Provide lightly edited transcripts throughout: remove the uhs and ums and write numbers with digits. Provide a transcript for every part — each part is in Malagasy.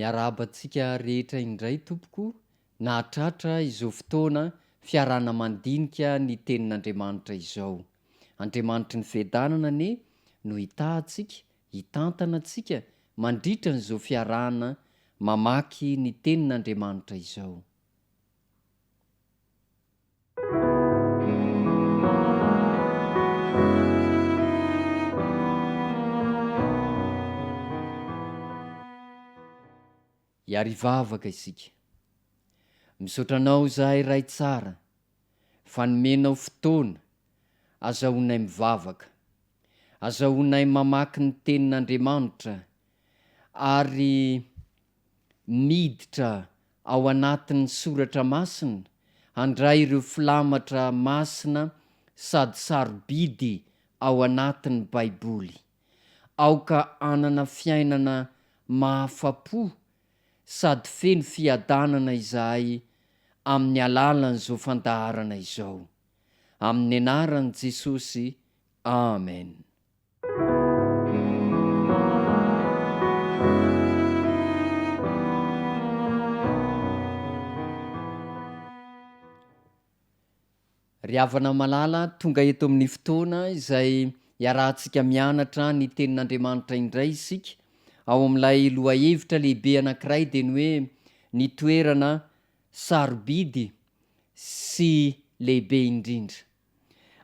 Miarahaba antsika rehetra indray tompoko nahatratra izao fotoana fiarahana mandinika ny tenin'Andriamanitra izao. Andriamanitry ny fiadanana anie no hitaha antsika, hitantana antsika mandritra an'izao fiarahana mamaky ny tenin'Andriamanitra izao. Hiary hivavaka isika. Misaotra Anao izahay Ray tsara fa nomenao fotoana azahoanay mivavaka, azahoanay mamaky ny Tenin'Andriamanitra ary miditra ao anatin'ny soratra masina handray ireo filamatra masina sady sarobidy ao anatin'ny Baiboly. Aoka hanana fiainana mahafa-po sady feno fiadanana izahay amin'ny alalan'izao fandaharana izao. Amin'ny anaran'i Jesosy, Amen. Ry havana malala, tonga eto amin'ny fotoana izay iarahantsika mianatra ny Tenin'Andriamanitra indray isika, ao amin'ilay lohahevitra lehibe anankiray dia ny hoe ny toerana sarobidy sy lehibe indrindra.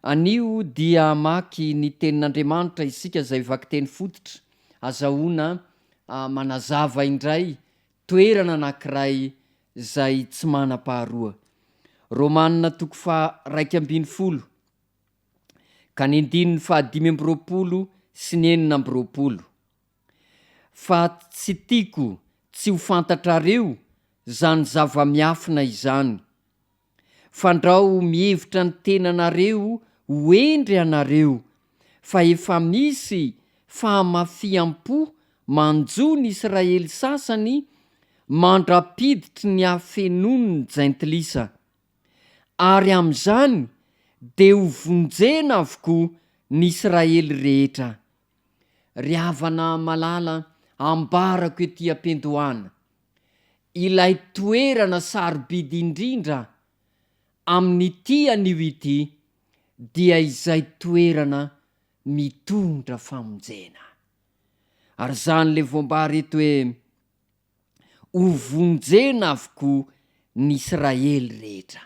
Anio dia hamaky ny Tenin'Andriamanitra isika izay vakiteny fototra azahoana manazava indray toerana anankiray izay tsy manam-paharoa. Romana toko faha 11 ka ny andininy faha 25 sy ny 26. Fa tsy tiako tsy ho fantatrareo izany zava-miafina izany, Fandrao mihevitra ny tenanareo ho hendry ianareo, fa efa misy fahamafiam-po manjo ny Israely sasany mandra-piditry ny hafenoan'ny jentilisa. Ary amin'izany dia ho vonjena avokoa ny Israely rehetra. Ry havana malala, ambarako ety am-piandohana, ilay toerana sarobidy indrindra amin'ity anio ity dia izay toerana mitondra famonjena. Ary izany ilay voambara eto hoe, Ho vonjena avokoa ny Israely rehetra.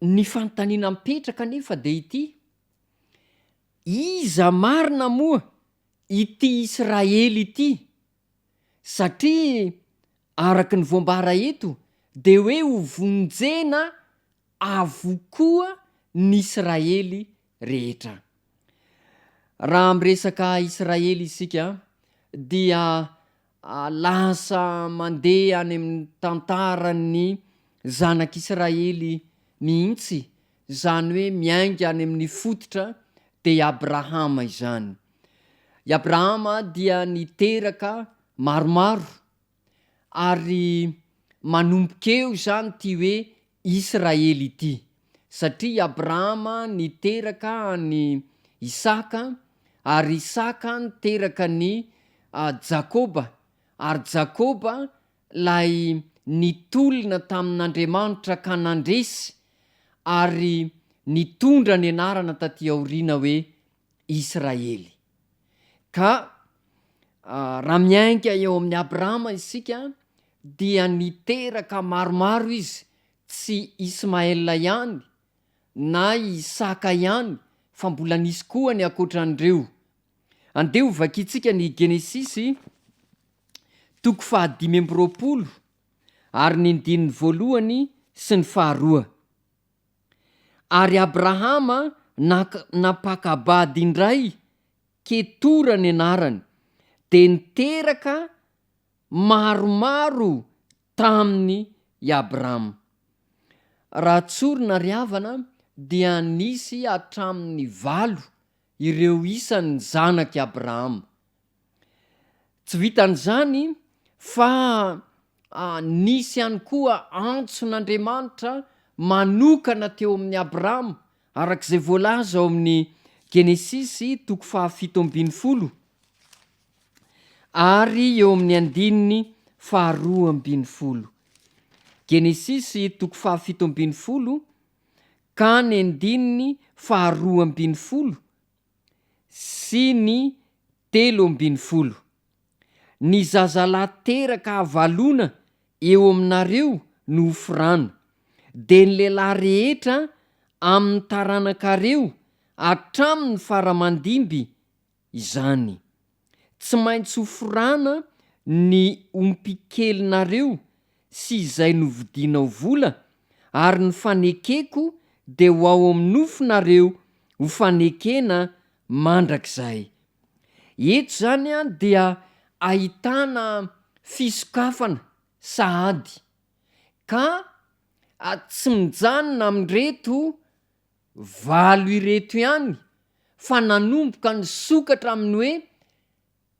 Ny fanontaniana mipetraka anefa dia ity, Iza marina moa ity Israely ity, satria araka ny voambara eto dia hoe ho vonjena avokoa ny Israely rehetra. Raha miresaka Israely isika dia lasa mandeha any amin'ny tantaran'ny zanak'Israely mihitsy, izany hoe miainga any amin'ny fototra dia i Abrahama izany. I Abrahama dia niteraka maromaro, ary manomboka eo izany ity hoe Israely ity, satria i Abrahama niteraka an'i Isaka, ary Isaka niteraka an'i Jakoba, ary Jakoba ilay nitolona tamin'Andriamanitra ka nandresy, ary nitondra ny anarana taty aoriana hoe Israely. Ka raha miainga eo amin'i Abrahama isika dia niteraka maromaro izy, tsy Ismaela ihany na Isaka ihany fa mbola nisy koa ny ankoatran'ireo. Andeha ho vakintsika ny Genesisy toko faha 25 ary ny ndininy voalohany sy ny faharoa. Ary Abrahama naka nampaka-bady indray Ketora ny anarany, dia niteraka maromaro taminy i Abrama. Raha tsorina ry havana dia nisy hatramin'ny valo ireo isan'ny zanak'i Abrahama. Tsy vitan'izany fa nisy ihany koa antson'Andriamanitra manokana teo amin'i Abrama, araka izay voalaza ao amin'ny Genesisy toko fahafito ambinifolo. ary eo amin'ny andininy faharoa ambin'ny folo. Genesisy toko faha-17 ka ny andininy faha-12 sy ny 13. Ny zazalahy teraka havalona eo aminareo no ho forana, dia ny lehilahy rehetra amin'ny taranakareo hatramin'ny fara aman-dimby izany. Tsy maintsy ho forana ny ompikelinareo sy izay novidianao vola, ary ny fanekeko dia ho ao amin'ny nofonareo ho fanekena mandrakizay. Eto izany dia ahitana fisokafana sahady, ka tsy mijanona amin'ireto valo ireto ihany fa nanomboka nisokatra amin'ny hoe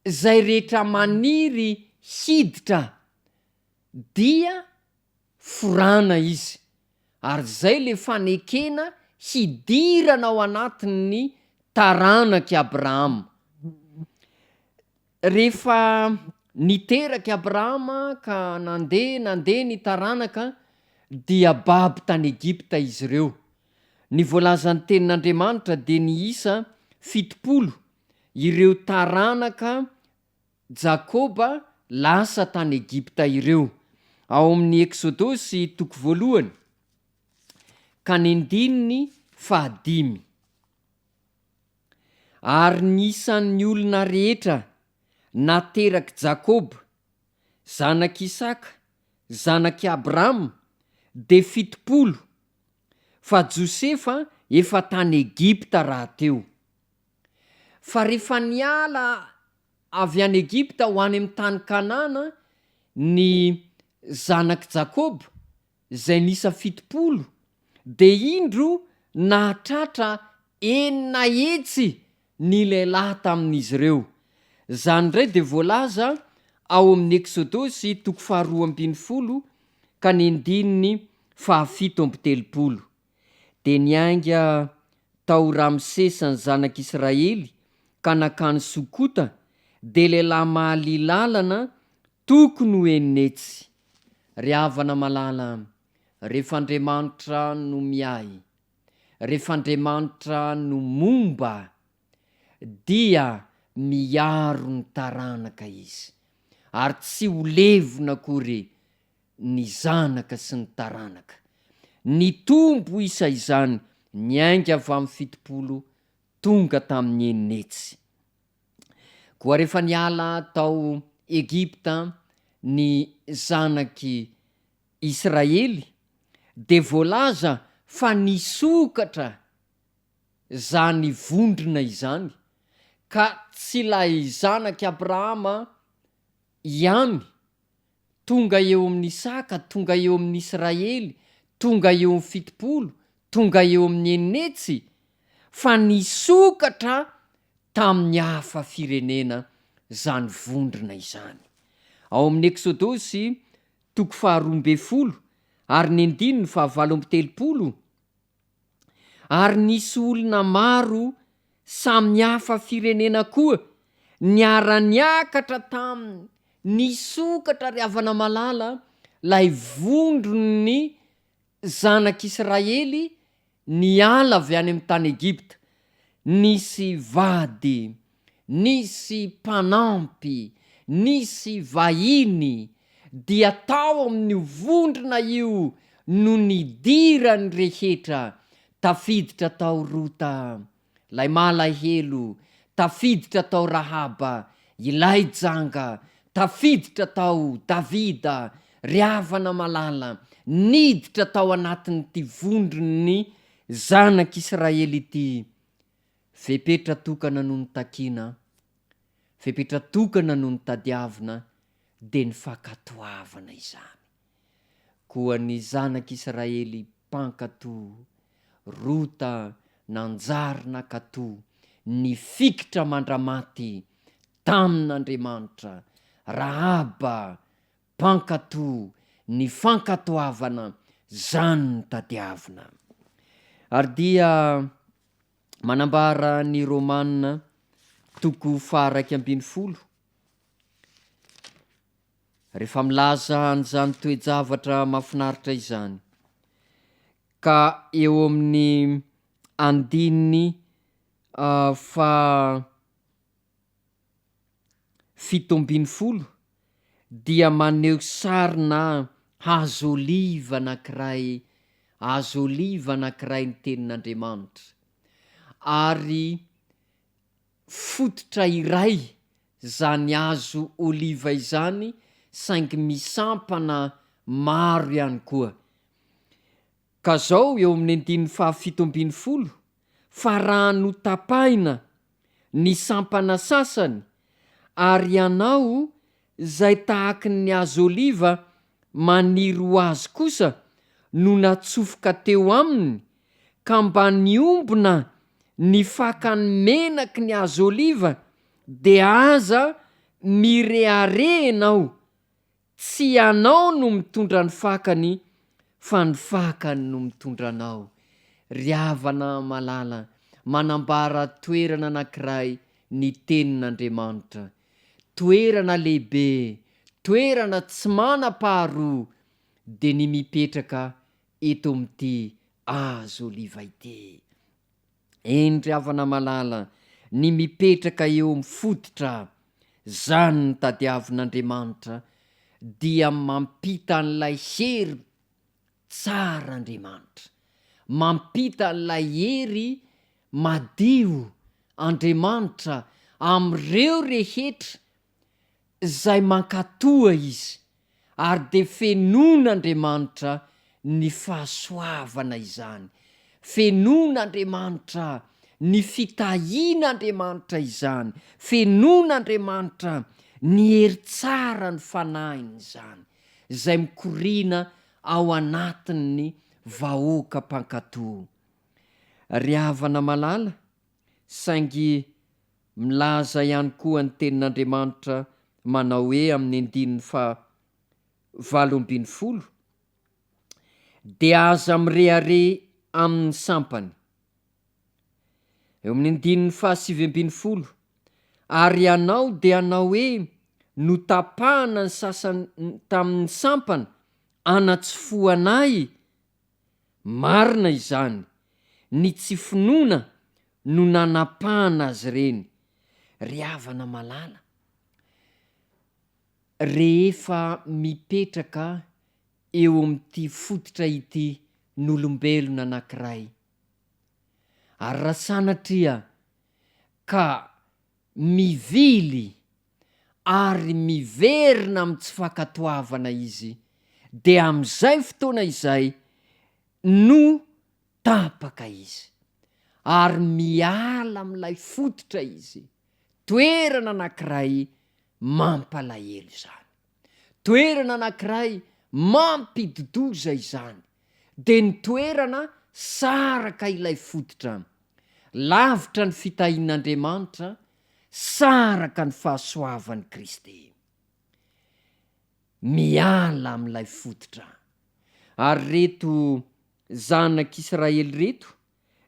izay rehetra maniry hiditra dia forana izy ary izay le fanekena hidirana ao anatin'ny taranak'i Abrahama. Rehefa niteraka i Abrahama ka nandeha nandeha ny taranaka dia babo tany Egypta izy ireo. Ny voalazan'ny tenin'Andriamanitra dia niisa 70 ireo taranaka Jakoba lasa tany Egypta ireo. Ao amin'ny Eksodosy toko voalohany ka ny ndininy fahadimy. Ary ny isan'ny olona rehetra naterak'i Jakoba, zanak'i Isaka, zanak'i Abrahama, dia 70, fa Josefa efa tany Egypta rahateo. Fa rehefa niala avy any Egypta ho any amin'ny tany Kanana ny zanak'i Jakoba, izay niisa 70, dia indro nahatratra 600 ny lehilahy tamin'izy ireo. Izany indray dia voalaza ao amin'ny Eksodosy toko faharoa ambin'ny folo ka ny andininy faha-37. Dia niainga tao Ramsesa ny zanak'Israely ka nankany Sokota, dia lehilahy mahalilalana tokony ho 600. Ry havana malala, rehefa Andriamanitra no miahy, rehefa Andriamanitra no momba, dia miaro ny taranaka Izy, ary tsy ho levona akory ny zanaka sy ny taranaka. Nitombo isa izany niainga avy amin'ny 70 tonga tamin'ny 600. Koa rehefa niala tao Egypta ny zanak'i Israely dia voalaza fa nisokatra zany vondrona izany ka tsy ilay zanak'i Abrahama ihany Tonga eo amin'i Isaka, tonga eo amin'i Israely, tonga eo amin'ny 70, tonga eo amin'ny 600, fa nisokatra tamin'ny hafa firenena izany vondrona izany. Ao amin'ny Eksodosy toko faha-12 ary ny andininy faha-38, Ary nisy olona maro samy hafa firenena koa niara-niakatra taminy, nisokatra ry havana malala, ilay vondron'ny zanak'Israely niala avy any amin'ny tany Egypta. Nisy vady nisy mpanampy, nisy vahiny, dia tao amin'io vondrona io no nidiran'ny rehetra, tafiditra tao Rota, ilay malahelo, tafiditra tao Rahaba, ilay janga, tafiditra tao Davida, ry havana malala, niditra tao anatin'ity vondron'ny zanak'Israely ity. Fepetra tokana no notakiana, fepetra tokana no notadiavina dia ny fankatoavana izany. Koa ny zanak'Israely mpankatò, Rota nanjary nankatò, nifikitra mandra-maty tamin'Andriamanitra, Rahaba mpankatò ny fankatoavana zany no tadiavina. Ary dia manambara ny Romana toko faha-11. Rehefa milaza an'izany toe-javatra mahafinaritra izany, ka eo amin'ny andininy faha 17 dia maneho sarina hazo oliva anankiray, hazo oliva anankiray ny tenin'Andriamanitra, ary fototra iray zany hazo oliva izany saingy misampana maro ihany koa. Ka zao eo amin'ny andininy faha 17, fa raha notapahina ny sampana sasany, ary ianao izay tahaky ny hazo oliva maniry ho azy kosa no natsofoka teo aminy, ka mba niombona ny fakan'ny menaky ny hazo oliva, dia aza mirehareha ianao Tsy ianao no mitondra ny fakany fa ny fakany no mitondra anao. Ry havana malala, manambara toerana anankiray ny Tenin'Andriamanitra. Toerana lehibe, toerana tsy manam-paharoa, dia ny mipetraka eto amin'ity hazo oliva ity. Eny ry havana malala, ny mipetraka eo amin'ny fototra, zany no tadiavin'Andriamanitra, dia mampita an'ilay hery tsara Andriamanitra, mampita an'ilay hery madio Andriamanitra amin'ireo rehetra izay mankatoa izy, ary dia fenoin'Andriamanitra ny fahasoavana izany, fenoin'Andriamanitra ny fitahian'Andriamanitra izany, fenoin'Andriamanitra ny hery tsara ny fanahiny izany, izay mikoriana ao anatin'ny vahoaka mpankato. Ry havana malala, Saingy milaza ihany koa ny Tenin'Andriamanitra manao hoe amin'ny andininy faha 18, Dia aza mirehareha amin'ny sampany. Eo amin'ny andininy faha 19, Ary ianao dia hanao hoe, Notapahana ny sasany tamin'ny sampana anatsofohana ahy Marina izany, ny tsy finoana no nanapahana azy ireny. Ry havana malala, rehefa mipetraka eo amin'ity fototra ity ny olombelona anankiray, ary raha sanatria ka mivily ary miverina amin'ny tsy fankatoavana izy, dia amin'izay fotoana izay no tapaka izy, ary miala amin'ilay fototra izy, toerana anankiray mampalahelo izany, toerana anankiray mampidi-doza izany, dia ny toerana saraka ilay fototra, lavitra ny fitahian'Andriamanitra, Saraka ny fahasoavan'i Kristy. Miala amin'ilay fototra. Ary ireto zanak'Israely ireto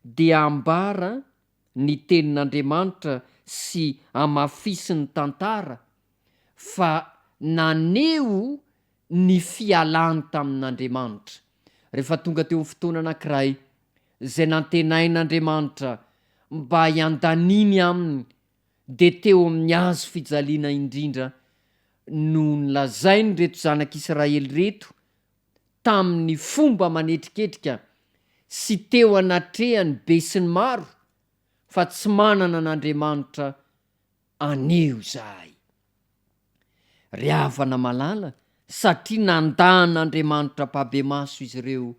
dia ambara ny tenin'Andriamanitra sy hamafisin'ny tantara fa naneho ny fialany tamin'Andriamanitra. Rehefa tonga teo amin'ny fotoana anankiray izay nantenain'Andriamanitra mba hiandaniany aminy, dia teo amin'ny hazo fijaliana indrindra no nolazain'ireto zanak'Israely ireto tamin'ny fomba manetriketrika sy teo anatrehan'ny besinimaro fa tsy manana an'Andriamanitra anio izahay. Ry havana malala, satria nandà an'Andriamanitra ampahibemaso izy ireo,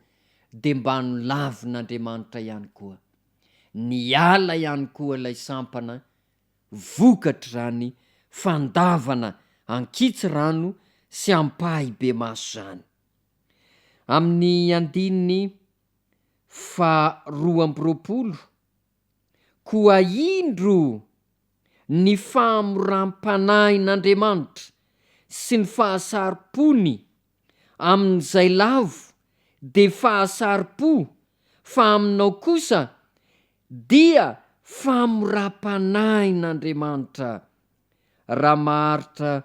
dia mba nolavin'Andriamanitra ihany koa. Niala ihany koa ilay sampana vokatr'izany fandavana ankitsirano sy ampahibemaso izany. Amin'ny andininy faha 22, Koa indro ny fahamoram-panahin'Andriamanitra sy ny fahasaro-pony amin'izay lavo dia fahasaro-po fa aminao kosa dia fahamoram-panahin'Andriamanitra raha maharitra.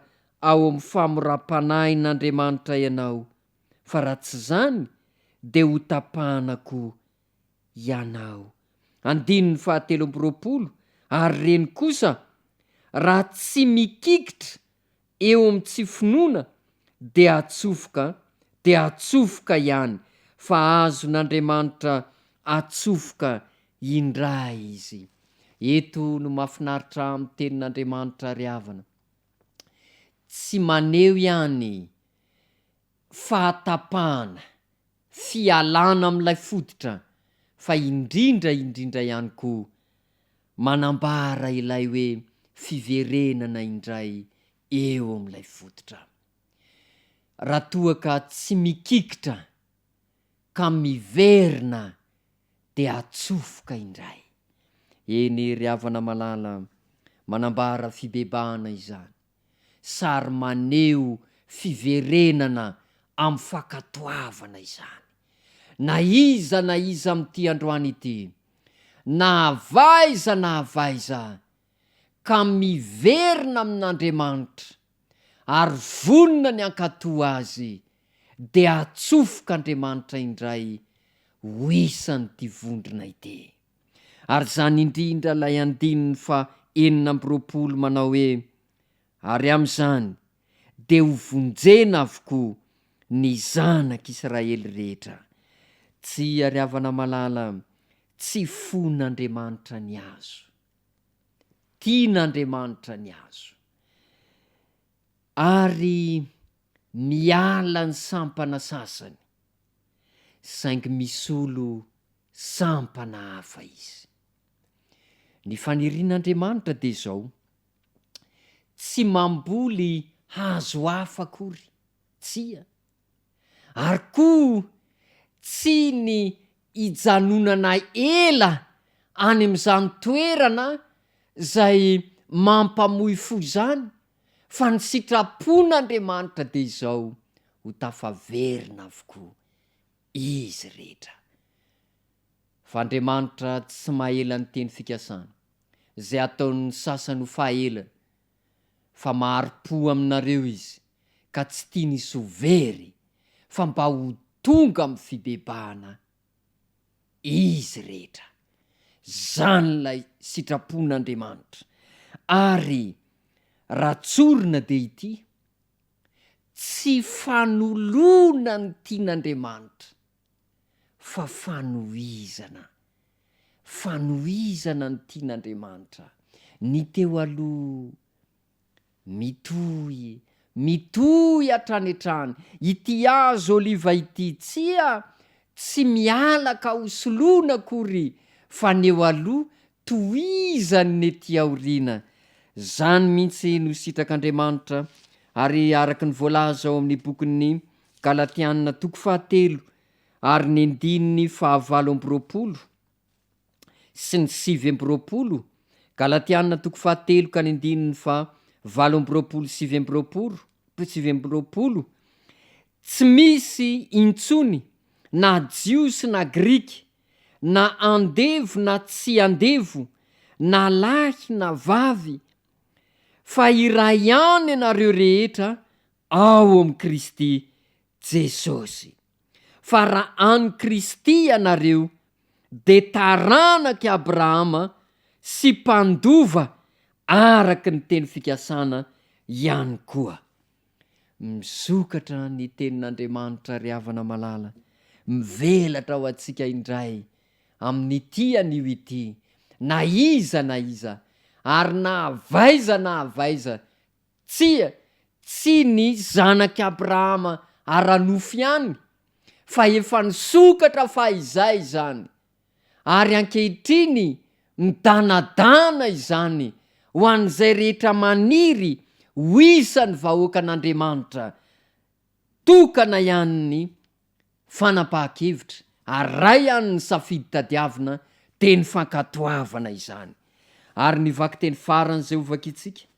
ao amin'ny famoram-panahin'Andriamanitra ianao, fa raha tsy izany dia hotapahana koa ianao. Andininy fahatelo amby roapolo, Ary ireny kosa, raha tsy mikikitra eo amin'ny tsy finoana dia atsofoka, dia atsofoka ihany, fa azon'Andriamanitra atsofoka indray izy. Eto no mahafinaritra ahy amin'ny tenin'Andriamanitra ry havana. Tsy maneho ihany fahatapahana, fialana amin'ilay fototra, fa indrindra indrindra ihany koa manambara ilay hoe fiverenana indray eo amin'ilay fototra. Raha toa ka tsy mikikitra ka miverina dia atsofoka indray. Eny ry havana malala, manambara fibebahana izany. Sary maneho fiverenana amin'ny fankatoavana izany. Na iza na iza amin'ity androany ity, na avy aiza na avy aiza, ka miverina amin'Andriamanitra ary vonona ny hankatò Azy, dia atsofok'Andriamanitra indray ho isan'ity vondrona ity. Ary izany indrindra ilay andininy faha 26 manao hoe, Ary amin'izany dia ho vonjena avokoa ny zanak'Israely rehetra. Tsia ry havana malala, tsy fon'Andriamanitra ny hazo. Tian'Andriamanitra ny hazo. Ary miala ny sampana sasany, saingy misolo sampana hafa izy. Ny fanirian'Andriamanitra dia izao, tsy mamboly hazo hafa akory, tsia, ary koa tsy ny hijanonana ela any amin'izany toerana izay mampamoy fo izany, fa ny sitrapon'Andriamanitra dia izao, ho tafaverina avokoa izy rehetra. Fa Andriamanitra tsy mahela ny teny fikasany, izay ataon'ny sasany ho fahaelana, fa mahari-po aminareo Izy, ka tsy tiany hisy ho very, fa mba ho tonga amin'ny fibebahana izy rehetra. Izany ilay sitrapon'Andriamanitra. Ary raha tsorina dia ity, tsy fanoloana ny tian'Andriamanitra, fa fanohizana, fanohizana ny tian'Andriamanitra, ny teo aloha mitohy, mitohy hatrany hatrany, ity hazo oliva ity, tsia, tsy miala ka ho soloina akory fa ny eo aloha tohizany ny ety aoriana, zany mihitsy no sitrak'Andriamanitra, ary araka ny voalaza ao amin'ny bokin'ny Galatiana toko fahatelo ary ny andininy fahavalo amby roapolo sy ny 29, Galatiana toko fahatelo ka ny andininy faha 28 sy 29, 29, Tsy misy intsony na Jiosy na Grika, na andevo na tsy andevo, na lahy na vavy, fa iray ihany ianareo rehetra ao amin'i Kristy Jesosy. Fa raha an'i Kristy ianareo, dia taranak'i Abrahama sy mpandova araka ny teny fikasana ihany koa. Misokatra ny Tenin'Andriamanitra ry havana malala, mivelatra ho antsika indray amin'ity anio ity, na iza na iza, ary na avaiza na avaiza Tsia, tsy ny zanak'i Abrahama ara-nofo ihany, fa efa nisokatra fahizay izany, ary ankehitriny midanadana izany ho an'izay rehetra maniry ho isan'ny vahoakan'Andriamanitra tokana ihany ny fanapahan-kevitra, ary ray ihany ny safidy tadiavina dia ny fankatoavana izany. Ary ny vakiteny farany izay hovakintsika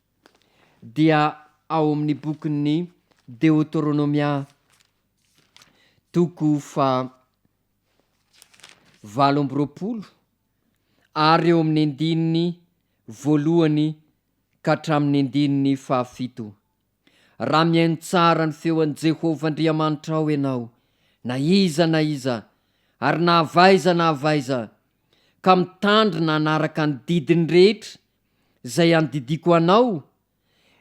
dia ao amin'ny bokin'ny Deoteronomia toko faha 28 ary eo amin'ny andininy voalohany ka hatramin'ny andininy fahafito. Raha mihaino tsara ny feon'i Jehovah Andriamanitrao ianao, na iza na iza, ary na avy aiza na avy aiza, ka mitandrina hanaraka ny didiny rehetra izay andidiako anao,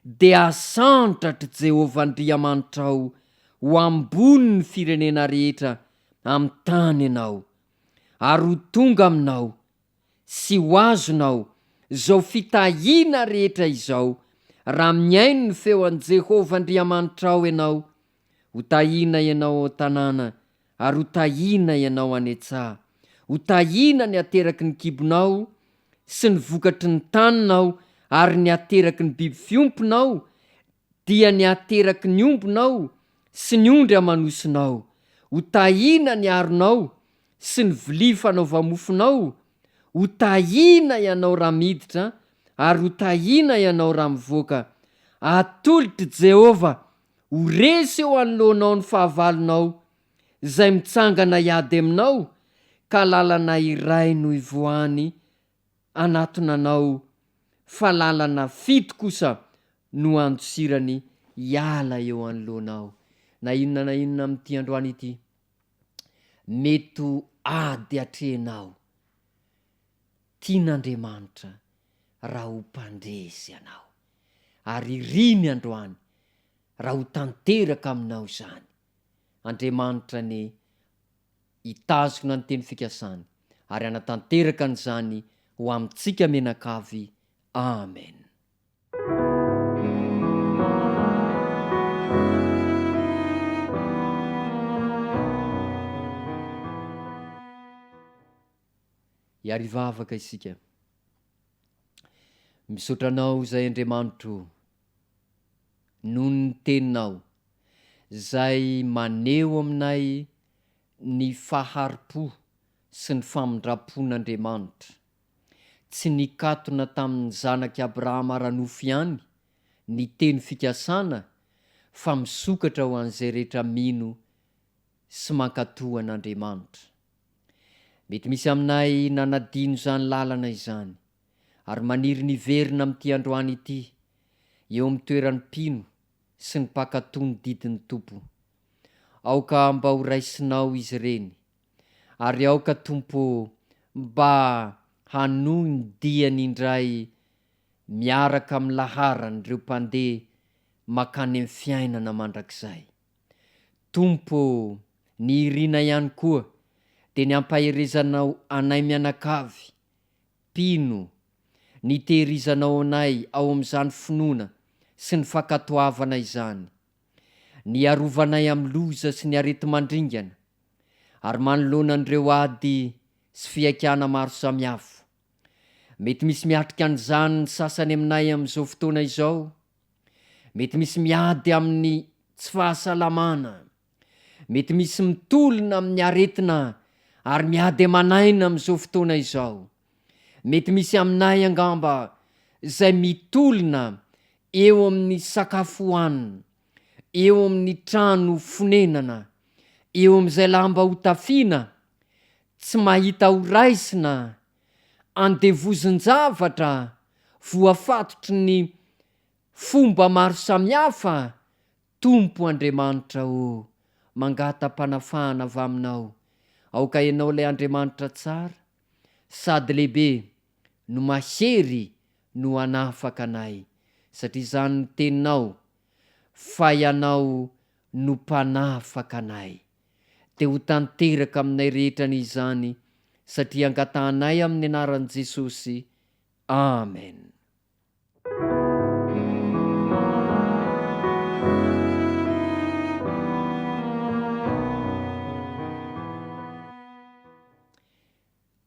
dia hasandratr'i Jehovah Andriamanitrao ho ambonin'ny firenena rehetra amin'ny tany ianao, ary ho tonga aminao sy ho azonao izao fitahiana rehetra izao, raha mihaino ny feon'i Jehovah Andriamanitrao ianao, Ho tahiana ianao ao an-tanàna, ary ho tahiana ianao any an-tsaha. Ho tahiana ny hateraky ny kibonao, sy ny vokatry ny taninao, ary ny hateraky ny biby fiompinao, dia ny hateraky ny ombinao sy ny ondry aman'osinao. Ho tahiana ny haronao sy ny vilia fanaova-mofonao, ho tahiana ianao raha miditra, ary ho tahiana ianao raha mivoaka. Atolotr'i Jehovah Ho resy eo anoloanao ny fahavalonao izay mitsangana hiady aminao, ka lalana iray no hivoahany hanatona anao, fa lalana fito kosa no handosirany hiala eo anoloanao. Na inona na inona amin'ity androany ity, mety ho ady atrehinao. Tian'Andriamanitra raha ho mpandresy ianao. Ary iriny androany raha ho tanteraka aminao izany. Andriamanitra anie hitazona ny teny fikasany ary hanatanteraka an'izany ho amintsika mianakavy. Amen. Hiarivavaka isika. Misaotra Anao izay Andriamanitro o, noho ny Teninao izay maneho aminay ny fahari-po sy ny famindram-pon'Andriamanitra. Tsy nikatona tamin'ny zanak'i Abrahama ara-nofo ihany ny teny fikasana fa misokatra ho an'izay rehetra mino sy mankatò an'Andriamanitra. Mety misy aminay nanadino izany lalana izany, ary maniry ny hiverina amin'ity androany ity, eo amin'ny toeran'ny mpino sy ny mpankatò ny didin'ny Tompo. Aoka mba ho raisinao izy ireny, ary aoka, Tompo ô, mba hanohy ny diany indray miaraka amin'ny laharan'ireo mpandeha mankany amin'ny fiainana mandrakizay. Tompo ô, ny irina ihany koa dia ny hampaherezanao anay mianakavy, mpino, ny hitehirizanao anay ao amin'izany finoana sy ny fankatoavana izany, ny hiarovanay amin'ny loza sy ny areti-mandringana, ary manoloana an'ireo ady sy fihaikana maro samihafa. Mety misy miatrika an'izany ny sasany aminay amin'izao fotoana izao, Mety misy miady amin'ny tsy fahasalamana. Mety misy mitolona amin'ny aretina ary miady aman'aina amin'izao fotoana izao. Mety misy aminay angamba izay mitolona eo amin'ny sakafo hohanina, eo amin'ny trano fonenana, eo amin'izay lamba hotafiana, tsy mahita horaisina, andevozin-javatra, voafatotry ny fomba maro samihafa, Tompo Andriamanitra ô, mangata-panafahana avy Aminao, aoka Ianao ilay Andriamanitra tsara sady lehibe no mahery no hanafaka anay, satria izany no Teninao, fa Ianao no Mpanafaka anay. Dia ho tanteraka aminay rehetra anie izany, satria angatahanay amin'ny anaran'i Jesosy. Amen.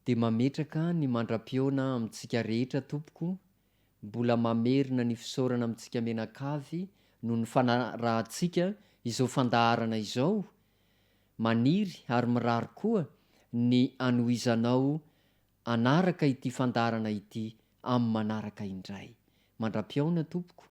Dia mametraka ny mandra-pihaona amintsika rehetra tompoko, mbola mamerina ny fisaorana amintsika mianakavy noho ny fanarahantsika izao fandaharana izao, maniry ary mirary koa ny hanohizanao hanaraka ity fandaharana ity amin'ny manaraka indray. Mandra-pihaona tompoko.